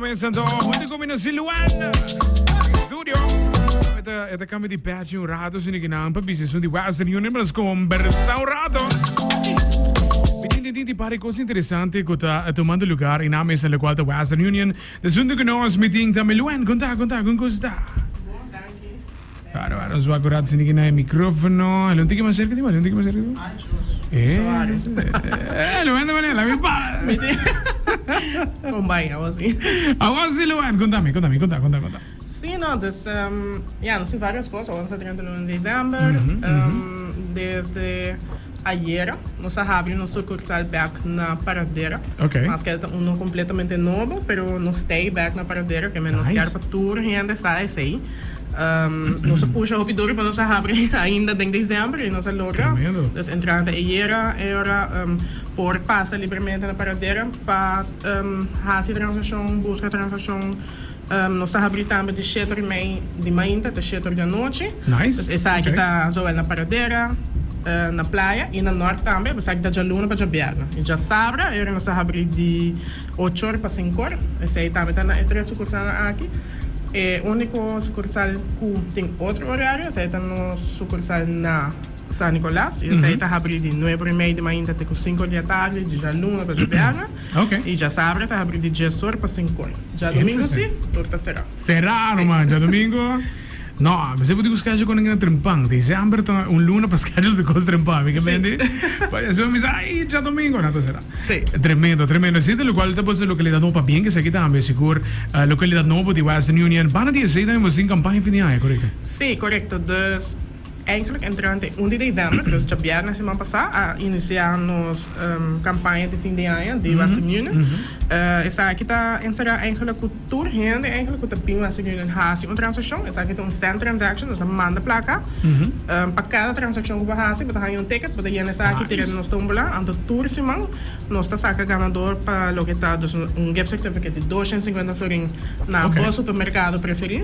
mes anto hunto ku mi na Siluan Studio. Eta eta cambio di patch un rato sino que nan pa bisa esun di Western Union mas conversa un rato. Mi tin tin tin tin par di cos interesante cu ta tomando lugar y nan mes en lo cual ta Western Union. De asunto cu nos mi tin ta Meluen, conta conta con cos ta. Claro, claro, nos wak un rato sino que na e microfono. Hale un tiki mas cerca di mi, hale un tiki mas cerca di mi. Eh, eh, Luan ta manera, mi pa. Kon bai, awo si. Awo si, Luan, contame, contame, conta, conta, conta. Sí, no, dus, um, ja, nos tin varios cos. Awo nos ta 31 di december. Um, desde ayera nos a habri nos sucursal bek na Paradera. Okay. Maske ta uno completamente nobo, pero nos stay bek na Paradera, ke men nos Nice. kier pa tur hende sa esei. Um, nos a pusha hopi duro pa nos a habri ainda den december y nos a logra. Tremendo. Dus entrante ayera e ora um, por pasa libremente na Paradera pa um, hasi transaccion, busca transaccion. Um, nos ta habri tambe di shete or y mei di mainta te shete or di anochi. Nice. Dus esaki Okay. ta zowel na Paradera, eh, na Playa y na Noord tambe. Esaki ta djaluna pa djabièrnè. Y djasabra e ora nos ta habri di ocho or pa sinku or. Esei tambe ta na e tres sucursalnan aki. E úniko sukursal ku tin otro orario esei ta nos sukursal na San Nicolas i esei ta habrí di nuebe or i mei di mainta te ku sinku or di atardi, di djaluna pa djabièrnè. I djasabra ta habrí di dies or pa sinku or. Djadumingu si, tur ta será. Será, ruman. Djadumingu. No, mester por di ku schedule ku nan trempan. December ta un luna pa schedule di kos trempan. Mi ke mendi. Pa despues mi bisa, ai, djadomingo nan ta será. Sí. Tremendo, tremendo. Esei ta lokual ta boso lokalidat nobo pabien ku esaki tambe sigur lokalidat nobo di Western Union. Banda di esei tambe boso tin kampaña fin di aña, korekto? Sí, korekto. Dus eigenlijk entrante un di december, dus djabièrnè siman pasá, a inisiá nos kampaña di fin di aña di Western Union. Esaki ta enserá eigenlijk ku Tur hende eigenlijk ku ta bin Western Union hasi un transakshon, esaki ta un send transaction, nos ta manda plaka. Pa kada transakshon ku bo hasi bo ta haña un ticket, bo ta yena esaki tira den nos tómbola, anto tur siman nos ta saka ganador pa loke ta dus un gift certificate di 250 florin na bo supermerkado preferí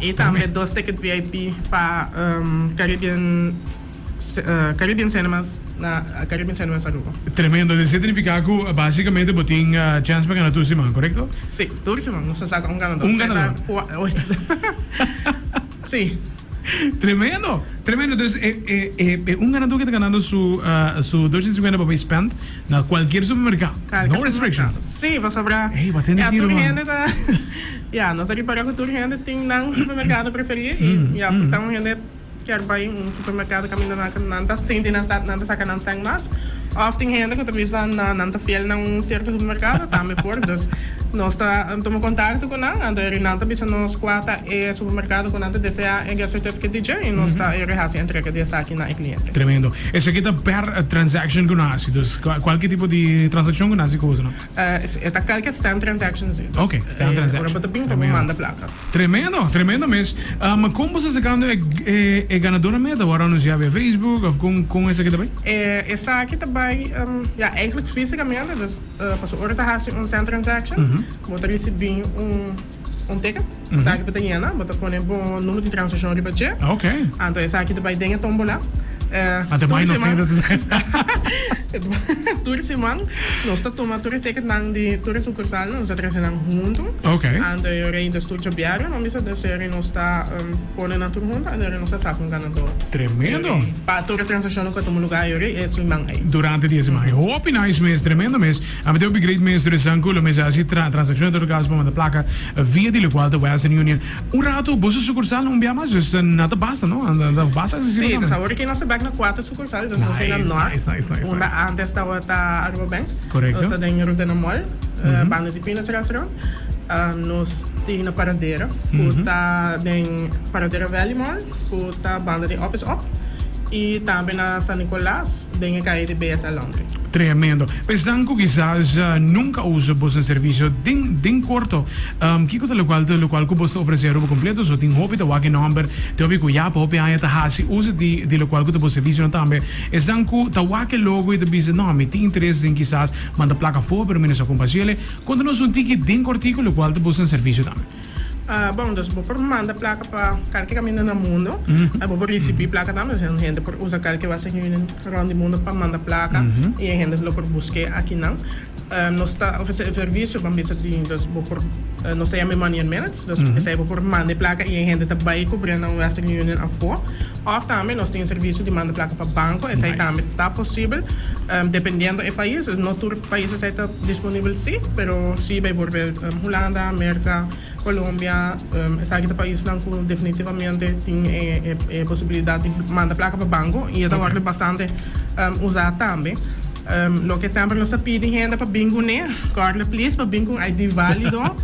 i tambe dos ticket VIP pa Caribbean. Caribbean Cinemas na Caribbean Cinemas Aruba. Tremendo. Esei ta nifiká ku básikamente bo tin chèns pa gana tur siman, korekto? Sí, tur siman nos ta saka un ganador. Un ganador. Sí. Tremendo, tremendo. Entonces e e e e un ganador ke ta ganando su su 250 pa bai spend na kualkier supermerkado. No restrictions. Sí, pasobra Ey, bo a tende tiro tur man. hende ta ya, nos a ripara ku tur hende tin nan supermerkado preferí i ya, por ta un hende. Kier bai un supermercado caminda nan nan ta sinti nan sa nan ta saca nan seng mas of tin hende cu ta bisa na nan ta fiel na un cierto supermercado tambe por dus nos ta tuma contacto cu nan anto eri nan ta bisa nos cua ta e supermercado cu nan ta desea e gift certificate di dje y nos ta eri haci entrega di esaki na e cliente. Tremendo. Esaki ta per transaction cu nan haci dus cualkier tipo di transaccion cu nan haci cu boso nan. E ta kalke stamp transaction si. Ok, stamp transaction. Ora bo ta bin pa bo manda plaka. Tremendo, tremendo mes. Ma kon bo sta sakando e e ganadornan meta? Ta wòrdu anunsiá via Facebook òf kon kon esaki ta bai? Esaki ta bai, ya eigenlijk físikamente, dus pasobra ora ta hasi un stamp transaction, bo ta risibí un un ticket, esaki bo ta yena, bo ta pone bo numero di transaccion riba dje. Ok. Anto esaki ta bai den e tombola. Anto Tur mai no siman, sendo tur siman nos ta tuma tur e ticketnan di tur e sucursalnan, nos ta trece nan hunto. Ok. Anto e ora ei dus tur djabiario nan bisa dus e ora ei nos ta pone nan tur hunto anto e ora ei nos ta saca un ganador. Tremendo. Pa tur e transaccionnan cu a tuma lugar e ora ei e siman ei. Durante di e siman ei. Hopi nice mes, tremendo mes. A mi ta hopi great mes tur esan cu lo mester haci transaccion en todo caso pa manda placa via di locual ta Western Union. Un rato boso sucursal un bia mas dus na ta basta no? Na ta basta accesibel Sí, tambe. dus awor aki nos ta bek na cuatro sucursal, dus nos tin na Nice, Noord, nice, nice, nice, unda nice. antes tabata Aruba Bank. Correcto. Nos ta den Rutena Mall, banda di Pinas Restaurant. Nos tin na Paradera, cu ta den Paradera Valley Mall, cu ta banda di Up is Up. Y tambe na San Nicolas. Den e calle di BSL Laundry. Tremendo. Esnan cu kisas nunca usa boso servicio den den corto, kico ta locual ta locual cu bos ta ofrece Aruba completo? So tin hopi ta wak e nomber, tin hopi cu ya pa hopi aña ta haci uso di di locual cu ta bo servicionan tambe. Esnan cu ta wak e logo y ta bisa no mi tin interes den kisas manda placa afo pero mi no sa con pa haciele, conta nos un tiki den cortico locual ta boso servicio tambe. Bon, dus bo por manda plaka pa kalke kaminda na mundo. Bo por risibí plaka tambe. Dus hende por usa kalke Western Union rònt di mundo pa manda plaka i e hende lo por busk'é akinan. Nos ta ofresé e servisio ban bisa di dus bo por nos ta yama e money in minutes. Dus esei bo por manda e plaka i e hende ta bai kubr'é na un Western Union afó. Òf tambe nos tin e servisio di manda plaka pa banko. Esei tambe ta posibel dependiendo e pais. No tur pais esei ta disponibel sí, pero sí bijvoorbeeld Hulanda, Merka, Colombia, esaki ta paisnan ku definitivamente tin e posibilidat di manda plaka pa banko i e ta wòrdu bastante usá tambe. Loke semper nos ta pidi hende pa bin kuné, kòrda plis pa bin ku un ID válido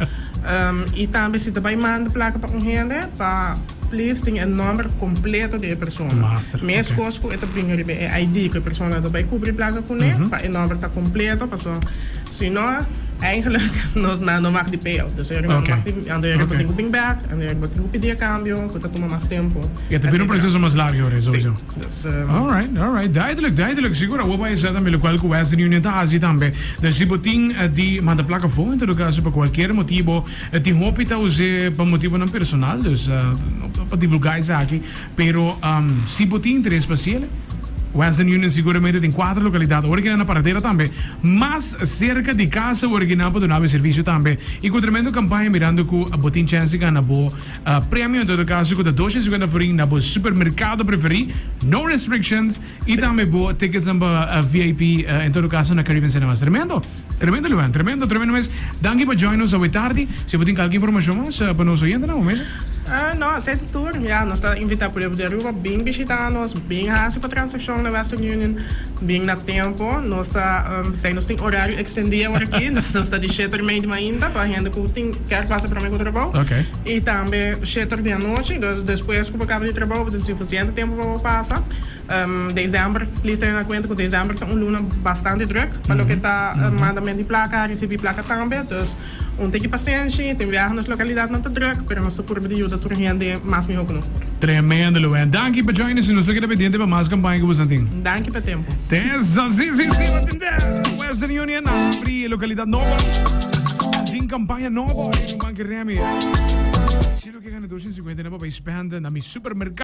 i tambe si ta bai manda plaka pa un hende pa plis tin e nòmber kompleto di e persona. Meskos ku e ta bringa riba e ID ku e persona ta bai kubri plaka kuné pa e nòmber ta kompleto pasobra Si no, eigenlijk nos nan no mag di payout. Dus eri no mag di, anto eri bo tin ku bin bek, anto eri bo tin ku pidi e kambio, ku ta tuma mas tempu. Ja, ta bira un proseso mas largu ora, sowieso. Si. Dus. Alright, alright. Duidelijk, duidelijk. Sigur awor bai sa tambe lokual ku Western Union ta hasi tambe. Dus si bo tin di manda plaka afó, en todo kaso pa kualkier motibo, tin hopi ta us'é pa motibonan personal, dus no pa divulgá esaki. Pero si bo tin interes pa hasiel, Western Union siguramente tin cuatro localidad ora kinan na Paradera tambe, mas cerca di casa ora kinan pa duna bo e servicio tambe. Y cu tremendo campaña mirando cu bo tin chance di gana bo premio en todo caso cu ta 250 florin na bo supermercado preferi, no restrictions, y tambe bo ticketsnan pa VIP en todo caso na Caribbean Cinemas. Tremendo! Tremendo Luan, tremendo, tremendo mes. Danki pa join nos awe tardi. Si bo tin kalke informashon mas pa nos oyentenan, bo mester. No, esei ta tur. Ya, nos ta invitá pueblo di Aruba bin bishitá nos, bin hasi pa transakshon na Western Union, bin na tempo. Nos ta, esei nos tin orario ekstendí awor aki, nos ta di sheter mei di mainta pa hende ku tin kier pasa promé ku trabou. I tambe sheter di anochi, dus despues ku bo kaba di trabou bo tin sufisiente tempu pa bo pasa. December, please tene na cuenta cu december ta un luna bastante druk pa loke ta mandament di placa, ricibi placa tambe, dus un tiki pasenshi, tin biaha nos localidadnan ta druk, pero nos ta purba di yuda tur hende mas miho cu nos por. Tremendo Luan. Danki pa join us y nos ta keda pendiente pa mas campaña cu boso tin. Danki pa tempo. Tesa, si, si, si, bo tin de Western Union a abri localidad nobo. Tin campaña nobo y un banki Remy. Si lo ke gana 250 na pa bay spend na mi supermercado.